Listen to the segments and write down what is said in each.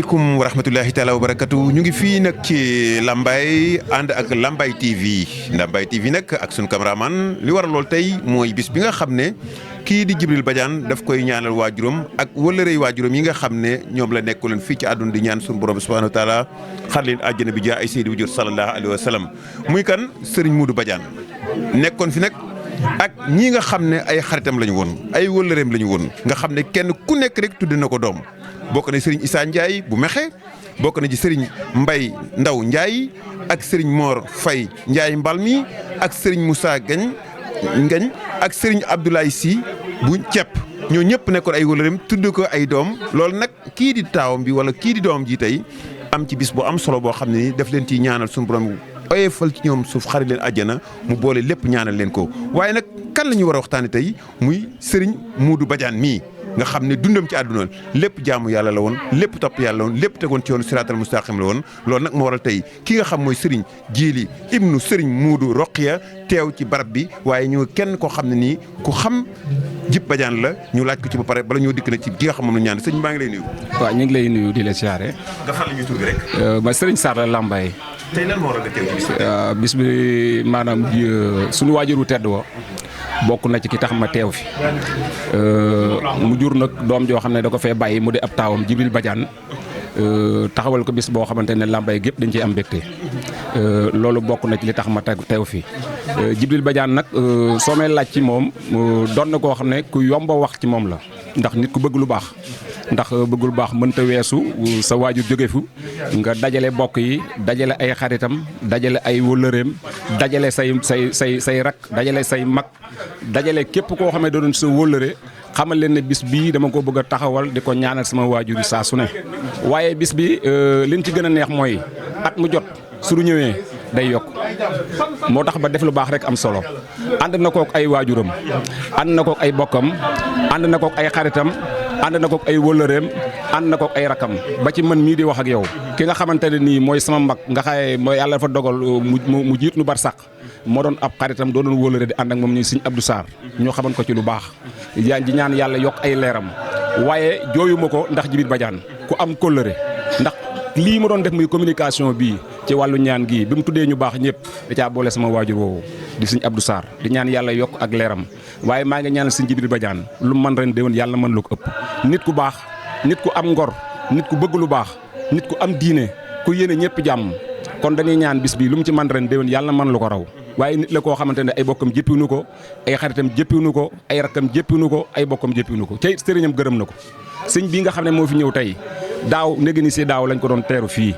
Assalamualaikum warahmatullahi taala wabarakatuh. Ñu ngi fii nag ci Lambaye ànd ak Lambaye TV nag ak sunu cameraman li waral lool tey mooy bis bi nga xam ne kii di Djibril Badiane daf koy ñaanal waajuram ak wëllërey waajuram yi nga xam ne ñoom la nekk leen fii ci àdduna di ñaan sunu borom subhanahu wa taala xar leen àjjana bi jaa ay seydi wujur sallallahu alayhi wa sallam muy kan Serigne Modou Badiane nekkoon fi nag ak ñii nga xam ne ay xaritam lañu woon ay wëllëreem lañu woon nga xam ne kenn ku nekk rek tudd na ko doom. bokk na Serigne Issa Ndiaye bu Mexe bokk na ci Serigne Mbaye Ndaw Ndiaye ak Serigne Mor Faye Ndiaye Mbalmi ak Serigne Moussa Ngañ ak Serigne Abdoulaye Sy bu Cepp ñoo ñëpp nekkoon ay wëllëreem tudd ko ay doom loolu nag kii di taawam bi wala kii di doomam ji tey am ci bis bu am solo boo xam ne ni daf leen ciy ñaanal suñu borom oyefal ci ñoom suuf xarit leen àjjana mu boole lépp ñaanal leen ko waaye nag kan la ñu war a waxtaane tey muy Serigne Modou Badiane mii nga xam ne dundam ci àdduna lépp jaamu yàlla la woon lépp topp yàlla la woon lépp tegoon ci yoonu siraatal mustaqim la woon loolu nag moo waral tey ki nga xam mooy Serigne Djily ibnu Serigne Modou Rokhaya teew ci barab bi waaye ñu kenn koo xam ne nii ku xam Djib Badiane la ñu laaj ko ci ba pare bala ñoo dikk na ci ki nga xam moom la ñaan sëñ maa ngi lay nuyu. waaw ñu ngi lay nuyu di la siyaare. nga xam la ñuy tur bi rek. ma Serigne Sarr la Lambaye. tey lan moo waral nga teew ci bis bi. bis bi maanaam suñu waajuru tedd wa bokk na ci ki tax ma teew fi mu jur nag doom joo xam ne da ko fee bàyyi mu di ab taawam Djibril Badiane taxawal ko bis boo xamante ne Lambaye gépp dañ ciy am mbégte loolu bokk na ci li tax ma teew fi Djibril Badiane nag soo may laaj ci moom doon na koo xam ne ku yomba wax ci moom la ndax nit ku bëgg lu baax ndax bëgg lu baax mënta weesu sa waajur jóge fu nga dajale bokk yi dajale ay xaritam dajale ay wëllëreem dajale say rak dajale say mag dajale képp koo xam ne doon sa wëllëre xamal leen ne bis bii dama ko bëgg a taxawal di ko ñaanal sama waajur yi saa su ne waaye bis bi liñ ci gën a neex mooy at mu jot su lu ñëwee day yokk moo tax ba def lu baax rek am solo ànd na kook ay waajuram ànd na kook ay bokkam ànd na kook ay xaritam ànd na kook ay wëllëreem ànd na kook ay rakam ba ci man mii di wax ak yow ki nga xamante ne nii mooy sama mag nga xaye mooy yàlla dafa dogal mu jiit nu bar sàq moo doon ab xaritam doo doon wëllëre di ànd ak moom ñu Serigne Abdou Sarr ñoo xaman ko ci lu baax yaa di ñaan yàlla yokk ay leeram waaye jooyuma ko ndax Djibril Badiane ku am kóllëre ndax lii ma doon def muy communication bii ci wàllu ñaan gii bi mu tuddee ñu baax ñëpp da caa boole sama waajur woowu di Serigne Abdou Sarr di ñaan yàlla yokk ak leeram waaye maa ngi ñaanal Serigne Djibril Badiane lu man ren déwén yàlla mën lu ko ëpp nit ku baax nit ku am ngor nit ku bëgg lu baax nit ku am diine ku yéene ñëpp jàmm kon dañuy ñaan bis bi lu mu ci man ren déwén yàlla mën lu ko raw waaye nit la koo xamante ne ay bokkam jéppiwuñu ko ay xaritam jéppiwuñu ko ay rakkam jéppiwuñu ko ay bokkam jéppiwuñu ko tey sëriñam gërëm na ko sëñ bii nga xam ne moo fi ñëw tey daaw néegi ni si daaw lañ ko doon teeru fii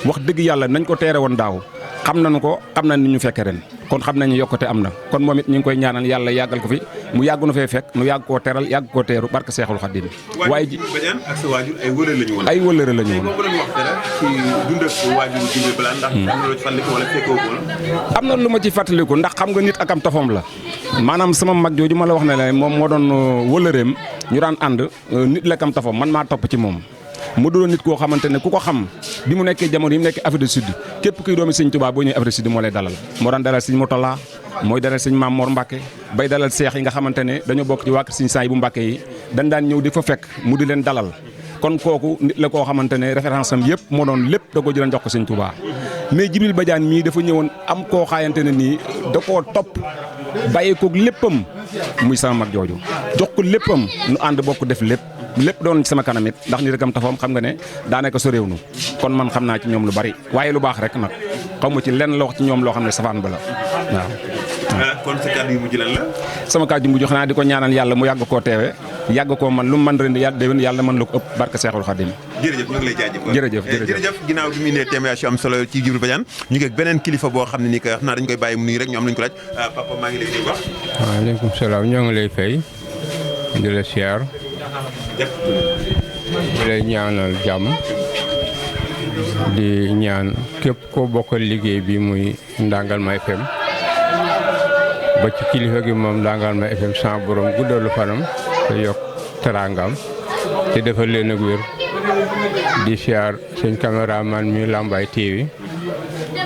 wax dëgg yàlla nañ ko teere woon daaw xam nañu ko xam nañ ni ñu fekke ren kon xam nañu yokkute am na kon moom it ñu ngi koy ñaanal yàlla yàggal ko fi mu yàgg nu fee fekk nu yàgg koo teral yàgg koo teeru barke Seexul Xadiim waaye Djibril Badiane ak sa waajur ay wëllëre lañu woon. ay wëllëre lañu woon. boo doon wax dara ci dund ak waajur Djibril Badiane ndax am na loo ci fàttaliku wala fekkoo ko woon. am na lu ma ci fàttaliku ndax xam nga nit ak am tofam la maanaam sama mag jooju ma la wax ne la moom moo doon wëllëreem ñu daan ànd nit la kam tofam man maa topp ci moom mu doon nit koo xamante ne ku ko xam bi mu nekkee jamono yi mu nekkee Afrique du Sud képp kuy doomi Serigne Touba boo ñëwee Afrique du Sud moo lay dalal moo daan dalal Serigne Moutalla mooy dalal Serigne Mame Mor Mbacke bay dalal seex yi nga xamante ne dañoo bokk ci waa kër Serigne Saay bu Mbacke yi dañ daan ñëw di fa fekk mu di leen dalal kon kooku nit la koo xamante ne référence am yëpp moo doon lépp da ko jëlan jox ko Serigne Touba mais Djibril Badiane mii dafa ñëwoon am koo xaayante ne nii da koo topp bàyyi koog léppam muy sama mag jooju jox ko léppam nu ànd bokk def lépp doon ci sama kanam it ndax ni rekam tafoom xam nga ne daanaka so réew nu kon man xam naa ci ñoom lu bari waaye lu baax rek nag xaw ma ci lenn la wax ci ñoom loo xam ne safaan ba la waaw. kon sa kàddu yu mujj lan la. sama kàddu yu mujj xanaa di ko ñaanal yàlla mu yàgg koo teewe yàgg koo man lu mu mën ren yàlla déwén yàlla mën la ko ëpp barke Seexul Xadiim. jërëjëf ñu ngi lay jaajëfal jërëjëf ginnaaw bi mu ne témoignage yu am solo ci Djibril Badiane ñu ngi ak beneen kilifa boo xam ne nii que xam naa dañu koy bàyyi mu nuyu rek ñu am nañu ko laaj papa maa ngi lay nuyu wax. waaleykum salaam ñoo ngi lay fay di la siyaar di lay ñaanal jàmm di ñaan képp koo bokkal liggéey bi muy Ndangalma FM ba ci kilifa gi moom Ndangalma FM sans borom guddalu fanam te yokk teraangam te defal leen ak wér di siyaar sëñ caméraman mi Lambaye TV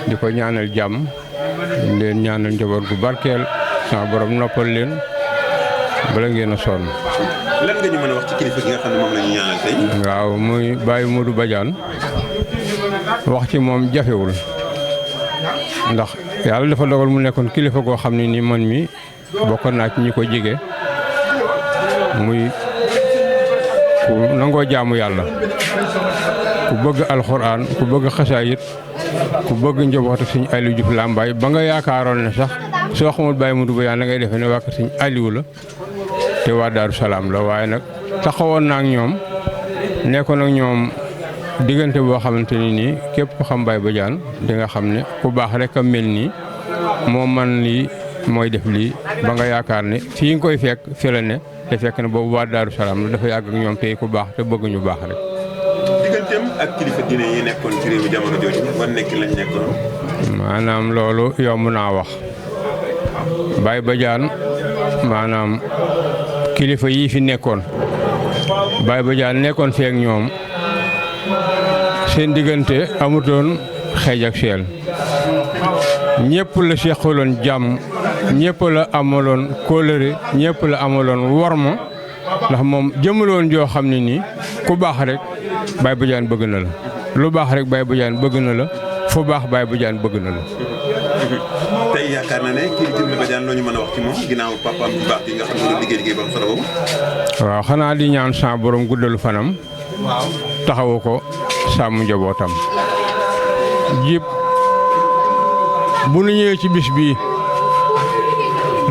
di ko ñaanal jàmm leen ñaanal njaboot gu barkeel sans borom noppal leen bala ngeen a sonn. lan nga ñu mën a wax ci kilifa gi nga xam ne moom la ñu ñaanal tey. waaw muy Baye Modou Badiane wax ci moom jafewul ndax yàlla dafa dogal mu nekkoon kilifa goo xam ne ni man mi bokkoon naa ci ñi ko jege muy ku nangoo jaamu yàlla ku bëgg alxuraan ku bëgg xasaayit ku bëgg njabootu Sëñ Aliou Diouf Lambaye ba nga yaakaaroon ne sax soo xamul Baye Modou Badiane da ngay defee ne waa kër Sëñ Aliou la te waa Daaru Salaam la waaye nag taxawoon naa ak ñoom nekkoon ak ñoom diggante boo xamante ni nii képp ku xam Baye Badiane di nga xam ne ku baax rek a mel nii moo man lii mooy def lii ba nga yaakaar ne fii nga koy fekk fi la ne te fekk ne boobu waa Daaru Salaam la dafa yàgg ak ñoom tey ku baax te bëgg ñu baax rek. digganteem ak kilifa diine yi nekkoon ci réew mi jamono jooju wan nekk lañ nekkoon. maanaam loolu yomb naa wax Baye Badiane maanaam kilifa yii fi nekkoon Baye Badiane nekkoon feek ñoom seen diggante amutoon xeej ak seel ñëpp la seqaloon jàmm ñëpp la amaloon kóllëre ñëpp la amaloon worma ndax moom jëmaloon joo xam ne nii ku baax rek Baye Badiane bëgg na la lu baax rek Baye Badiane bëgg na la fu baax Baye Badiane bëgg na la. tey yaakaar naa ne kii di Djibril Badiane loo ñu mën a wax ci moom ginnaaw papaam bu baax bi nga xam ne liggéey ba am solo boobu. waaw xanaa di ñaan sa borom guddalu fanam taxawu ko sàmm njabootam jib bu nu ñëwee ci bis bii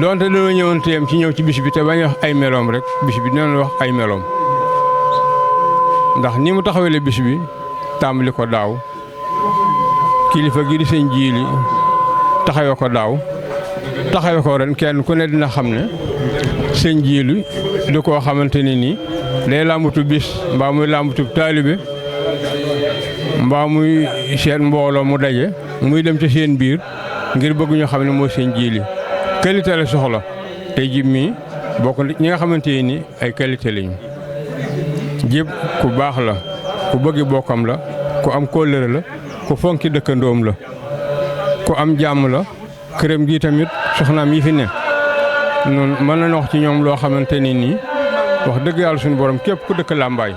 donte dañoo ñëwoon teem ci ñëw ci bis bi te bañ wax ay meloom rek bis bi dinañ wax ay meloom ndax ni mu taxawele bis bi tàmbali ko daaw kilifa gi di Sëñ Jiili taxawee ko daaw taxawee ko ren kenn ku ne dina xam ne Sëñ Jiili du koo xamante ne nii day làmbatu bis mbaa muy làmbatu taalibe mbaa muy seen mbooloo mu daje muy dem ci seen biir ngir bëgg ñu xam ne mooy Sëñ Jiili qualité la soxla tey jib mii bokk ñi nga xamante ni ay qualité lañu jib ku baax la ku bëggi bokkam la ku am kóllëre la ku fonki dëkkandoom la ku am jàmm la këram gi tamit soxnaam yi fi ne noonu mën nañu wax ci ñoom loo xamante ni nii wax dëgg yàlla suñu borom képp ku dëkk Lambaye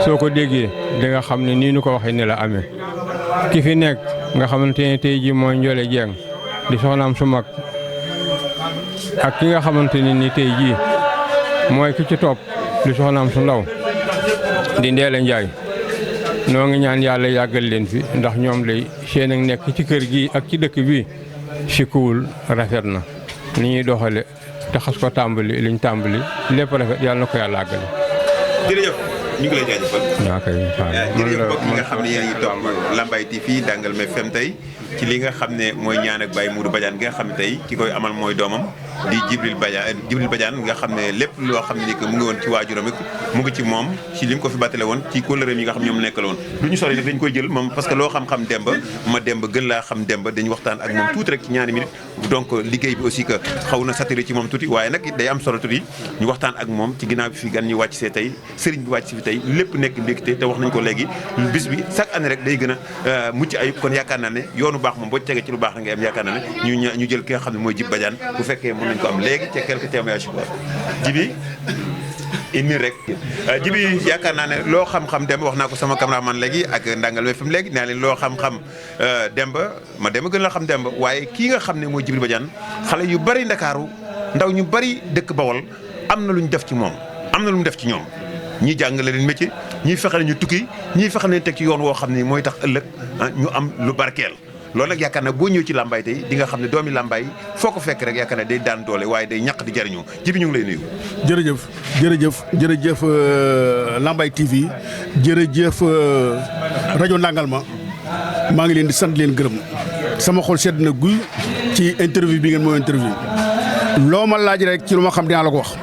soo ko déggee di nga xam ne nii nu ko waxee ni la amee ki fi nekk nga xamante ne tey ji mooy Ndiolé Dieng di soxnaam su mag ak ki nga xamante ne ni tey jii mooy ki ci topp di soxnaam su ndaw di Ndeele Njaay noo ngi ñaan yàlla yàggal leen fi ndax ñoom lay seen ak nekk ci kër gi ak ci dëkk bi sikkuwul rafet na ni ñuy doxale te xas ko tàmbali liñ tàmbali lépp rafet yàlla na ko yàlla àggale. jërëjëf ñu ngi lay jaajëfal. waaw kay jërëjëf mbokk yi nga xam ne yéen a ngi topp Lambaye TV Dangalma FM tey ci li nga xam ne mooy ñaan ak Baye Modou Badiane gi nga xam ne tey ki koy amal mooy doomam di Djibril Badiane nga xam ne lépp loo xam ne ni que mu ngi woon ci waajuram rek mu ngi ci moom ci li mu ko fi bàttale woon ci kóllëreem yi nga xam ñoom nekkal woon du ñu sori rek dañ koy jël moom parce que loo xam-xam Demba ma Demba gën laa xam Demba dañu waxtaan ak moom tuuti rek ci ñaari minutes donc liggéey bi aussi que xaw na saturé ci moom tuuti waaye nag day am solo tuuti ñu waxtaan ak moom ci ginnaaw bi fi gan ñi wàcc see tey sëriñ bi wàcc si fi tey lépp nekk mbégte te wax nañ ko léegi bis bi chaque année rek day gën a mucc ayib kon yaakaar naa ne yoonu baax moom boo tegee ci lu baax na ngay am yaakaar naa ne ñu jël ki nga xam ne mooy Djibril Badiane bu fekkee mën nañ ko am léegi ci quelques témoignages Djibi une minute rek Djibi yaakaar naa ne loo xam-xam Demba wax naa ko sama cameraman léegi ak Dangalma FM léegi naa leen loo xam-xam Demba ma Demba gën la xam Demba waaye kii nga xam ne mooy Djibril Badiane xale yu bari Ndakaaru ndaw ñu bari dëkk Bawol am na lu ñu def ci moom am na lu ñu def ci ñoom ñii jàngale leen métier ñii fexe ñu tukki ñii fexe leen teg ci yoon woo xam ne mooy tax ëllëg ñu am lu barkeel loolu nag yaakaar naa boo ñëw ci Lambaye tey di nga xam ne doomi Lambaye foo ko fekk rek yaakaar naa day daan doole waaye day ñaq di jariñoo Djibi ñu ngi lay nuyu. jërëjëf Lambaye TV jërëjëf rajo Dangalma maa ngi leen di sant leen gërëm sama xol sedd na guy ci interview bi ngeen moo interview loo ma laaj rek ci lu ma xam dinaa la ko wax.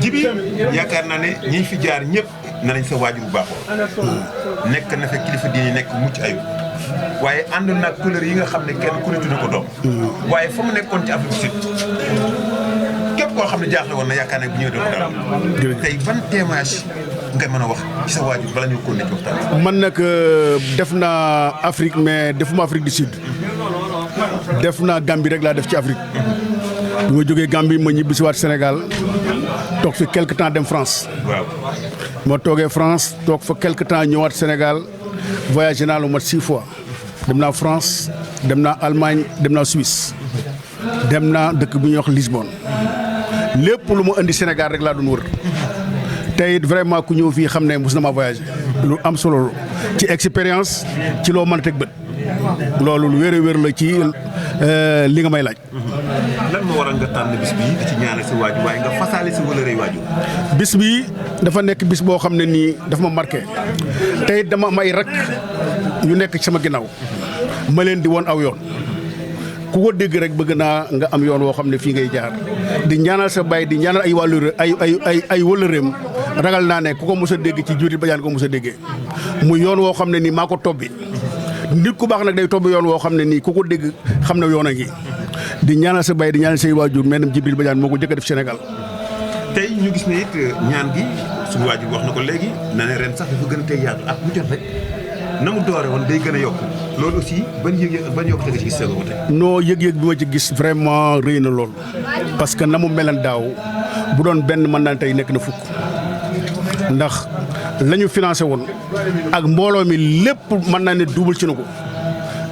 Djibi yaakaar naa ne ñi fi jaar ñëpp na nañ sa waajur bu baaxoo nekk na fa kilifa diine nekk mucc ayib waaye ànd naag couleur yi nga xam ne kenn ku ne tudd ko doom waaye fa mu nekkoon ci Afrique Sud képp koo xam ne jaaxle woon na yaakaar ne bu ñëwee doon daal tey ban témoignage nga mën a wax ci sa waajur bala ñu ko nekk waxtaan. man nag def naa Afrique mais defuma Afrique du Sud def naa Gambie rek laa def ci Afrique bi ma jógee Gambie ma ñibbi si waat Sénégal toog fi quelque temps dem France. waaw. ma toogee France toog fa quelque temps ñëwaat Sénégal voyagé naa lu mat 6 fois dem naa France dem naa Allemagne dem naa Suisse dem naa dëkk bu ñuy wax Lisbonne lépp lu ma indi Sénégal rek laa doon wër tey it vraiment ku ñëw fii xam ne mos na maa voyagé lu am solo ci expérience ci loo mën a teg bët loolu lu wér a wér la ci li nga may laaj. lan moo waral nga tànn bis bii di ci ñaanal sa waajur waaye nga fasaale sa wala rëy waajur. bis bi dafa nekk bis boo xam ne nii dafa ma marqué tey dama am ay rak yu nekk ci sama ginnaaw ma leen di woon aw yoon ku ko dégg rek bëgg naa nga am yoon woo xam ne fii ngay jaar di ñaanal sa baay di ñaanal ay wàllu ay wëllëreem ragal naa ne ku ko mos a dégg ci Djibril Badiane ko mos a déggee mu yoon woo xam ne nii maa ko tobbi nit ku baax nag day tobbi yoon woo xam ne nii ku ko dégg xam ne yoon a ngi di ñaanal sa baay di ñaanal say waajur mel ne Djibril Badiane moo ko jëkk a def Sénégal. tey ñu gis ne it ñaan gi suñu waajur wax na ko léegi na ne ren sax dafa gën a tey yaatu at mu jot rek na mu doore woon day gën a yokk loolu aussi ban yëg-yëg ban yokk nga ci gis sa bopp tey. non yëg-yëg bi ma ci gis vraiment rëy na lool parce que na mu melan daaw bu doon benn mën naa tey nekk na fukk ndax la ñu financé woon ak mbooloo mi lépp mën naa ne double ci na ko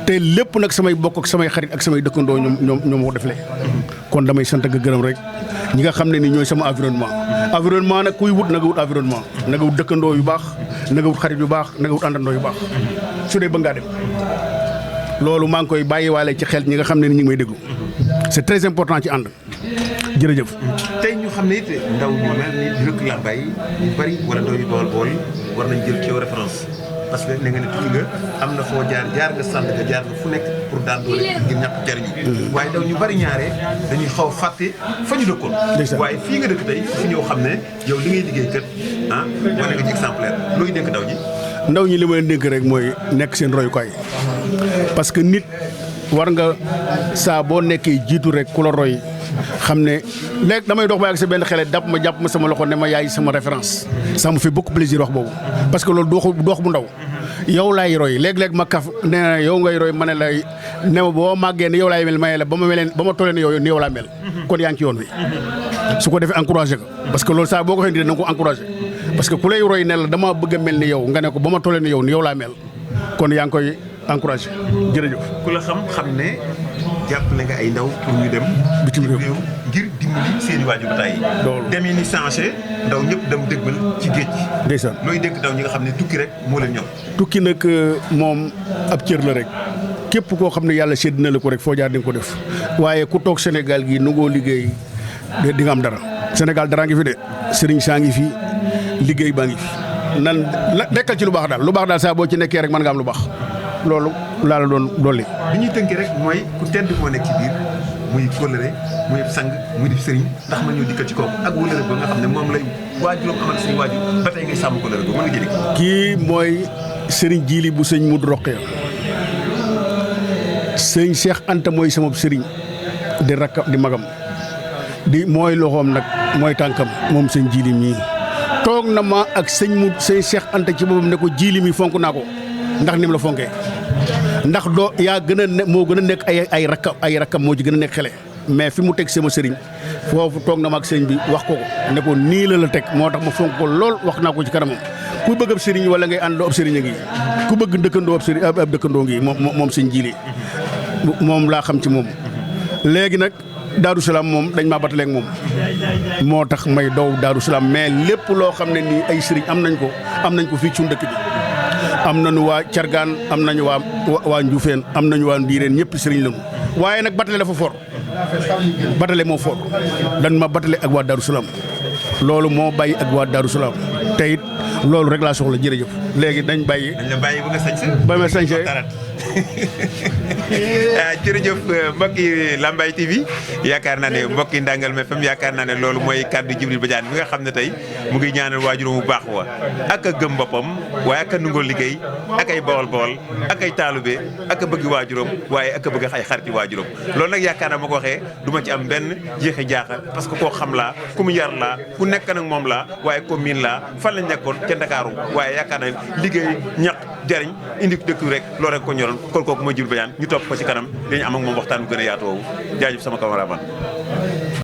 te lépp nag samay bokk ak samay xarit ak samay dëkkandoo ñoom ko deflee kon damay sant ak gërëm rek ñi nga xam ne ni ñooy sama environnement nag kuy wut na nga wut environnement na nga wut dëkkandoo yu baax na nga wut xarit yu baax na nga wut àndandoo yu baax su dee bëgg ngaa dem loolu maa ngi koy bàyyiwaale ci xel ñi nga xam ne ni ñu ngi may déglu c'est très important ci ànd jërëjëf. tey ñu xam ne it ndaw ñu mel ni Luc Lambaye ñu bari wala ndaw yu bool war nañ jël ci yow référence parce que ne nga ne tukki nga am na foo jaar nga sànd nga jaar nga fu nekk pour daan doole ngir ñàkk jariñu waaye ndaw ñu bari ñaare dañuy xaw fàtte fa ñu dëkkoon waaye fii nga dëkk tey fi ñëw xam ne yow li ngay liggéey kat wane nga ci exemplaire looy dénk ndaw ñi li may dénk rek mooy nekk seen royukaay parce que nit war nga saa boo nekkee jiitu rek ku la roy xam ne léegi damay dox ba ak sa benn xele jàpp ma sama loxo ne ma yaay sama référence ça me fait beaucoup plaisir wax boobu parce que loolu doox bu ndaw yow laay roy léeg-léeg ma kaf nee na yow ngay roy ma ne lay ne ma boo màggee ne yow laay mel maye la ba ma tollee ne yow laa mel kon yaa ngi ci yoon wi su ko defee encouragé ko parce que loolu saa boo ko xëy na nga ko encouragé parce que ku lay roy ne la dama bëgg a mel ni yow nga ne ko ba ma tollee ne yow laa mel kon yaa ngi koy encouragé jërëjëf. ku la xam ne jàppale nga ay ndaw pour ñu dem bitim réew ngir dimbali seen i waajur ba tey dem yi ni changé ndaw ñëpp dem dëgmal ci géej gi ndeysaan looy dénk ndaw ñi nga xam ne tukki rek moo leen ñor tukki nag moom ab cër la rek képp koo xam ne yàlla sédd na la ko rek foo jaar di nga ko def waaye ku toog Sénégal gi nu ngoo liggéey di nga am dara Sénégal dara ngi fi de sëriñ saa ngi fi liggéey baa ngi fi nan nekkal ci lu baax daal saa boo ci nekkee rek mën nga am lu baax loolu laa la doon dolli. bi ñuy tënkee rek mooy ku tedd moo nekk ci biir muy kóllëre muy sang muy di sëriñ ndax ma ñëw dikkal ci kooku ak wóllëre ba nga xam ne moom lay waajuram amal suñu waajur ba tey ngay sàmm kóllëre ba mën nga jëli. kii mooy sëriñ Jili bu sëñ Mudu Roqee sëñ Cheikh Anta mooy sama sëriñ di rakkam di magam di mooy loxoom nag mooy tànkam moom sëñ Jili mii toog na ma ak sëñ Cheikh Anta ci boppam ne ko Jili mi fonk naa ko ndax ni mu la fonkee ndax yaa gën a moo gën a nekk ay rakkam moo ci gën a nekk xele mais fi mu teg sama sëriñ foofu toog na ma ak sëriñ bi wax ko ne ko nii la teg moo tax ma fonk ko lool wax naa ko ci kanamam ku bëgg ab sëriñ wala ngay àndoo ab sëriñ a ngi ku bëgg dëkkandoo ab dëkkandoo ngi moom sëñ Jili moom laa xam ci moom léegi nag Daaru Salaam moom dañ maa bataleeg moom moo tax may dow Daaru Salaam mais lépp loo xam ne nii ay sëriñ am nañ ko fii ci dëkk bi am nañu waa Cargaan am nañu waa Njuufeen am nañu waa Ndiireen ñëpp sëriñ lañu waaye nag batale dafa fort batale moo fort dan ma batale ak waa Daaru Salaam loolu moo bàyyi ak waa Daaru Salaam te it loolu rek laa soxla jërëjëf léegi dañ bàyyi. dañ la bàyyi ba nga sañse. ba ma sañse. jërëjëf mbokki Lambaye TV yaakaar naa ne mbokki Ndangalma FM yaakaar naa ne loolu mooy kàddu Djibril Badiane bi nga xam ne tey mu ngi ñaanal waajuram bu baax wa ak a gëm boppam waaye ak a nungoo liggéey ak ay bawol ak ay taalube ak a bëgg waajuram waaye ak a bëgg ay xariti waajuram loolu nag yaakaar naa ma ko waxee du ma ci am benn jeexi jaaxa parce que koo xam laa ku mu yar laa ku nekk nag moom laa waaye ko miin laa fan lañ nekkoon ca Ndakaaru waaye yaakaar naa liggéey ñaq jariñ indi dëkk rek loolu rek ko ñoroon kon kooku mooy Djibril Badiane ñu topp ko ci kanam dañu am ak moom waxtaan bu gën a yaatu woowu jaajëf sama cameraman